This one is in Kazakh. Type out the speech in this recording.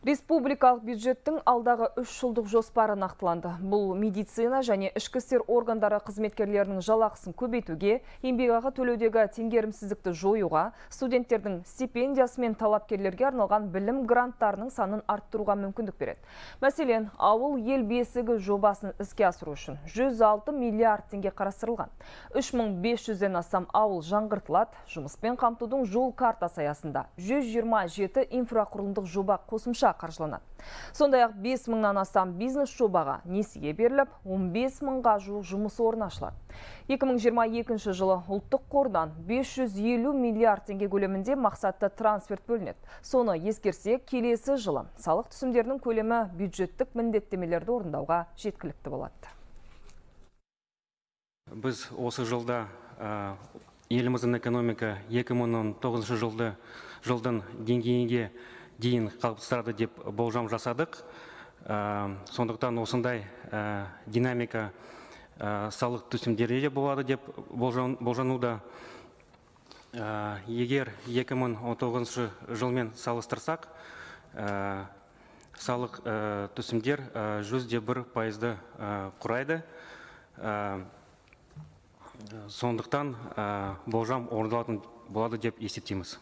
Республикалық бюджеттің алдағы 3 жылдық жоспары нақтыланды. Бұл медицина және ішкі істер органдары қызметкерлерінің жалақысын көбейтуге, еңбекақы төлеудегі теңгерімсіздікті жоюға, студенттердің стипендиясы мен талапкерлерге арналған білім гранттарының санын арттыруға мүмкіндік береді. Мәселен, «Ауыл – ел бесігі» жобасын іске асыру үшін 106 миллиард теңге қарастырылған. 3500-ден астам ауыл жаңғыртылады, жұмыспен қамтудың жол картасы аясында 127 инфрақұрылымдық жоба қосымша қаржыланады. Сондай-ақ 5 мыңнан астам бизнес жобаға несие беріліп, 15 мыңға жуық жұмыс орны ашылады. 2022 жылы ұлттық қордан 550 миллиард теңге көлемінде мақсатты трансферт бөлінеді. Соны ескерсек, келесі жылы салық түсімдерінің көлемі бюджеттік міндеттемелерді орындауға жеткілікті болады. Біз осы жылда еліміздің экономика 2019 жылдың деңгейіне дейін қалыптастырады деп болжам жасадық. Сондықтан осындай динамика салық түсімдері де болады деп болжануда. Егер 2019 жылмен салыстырсақ, салық түсімдер 101%-ды құрайды. Сондықтан болжам орындалатын болады деп есептейміз.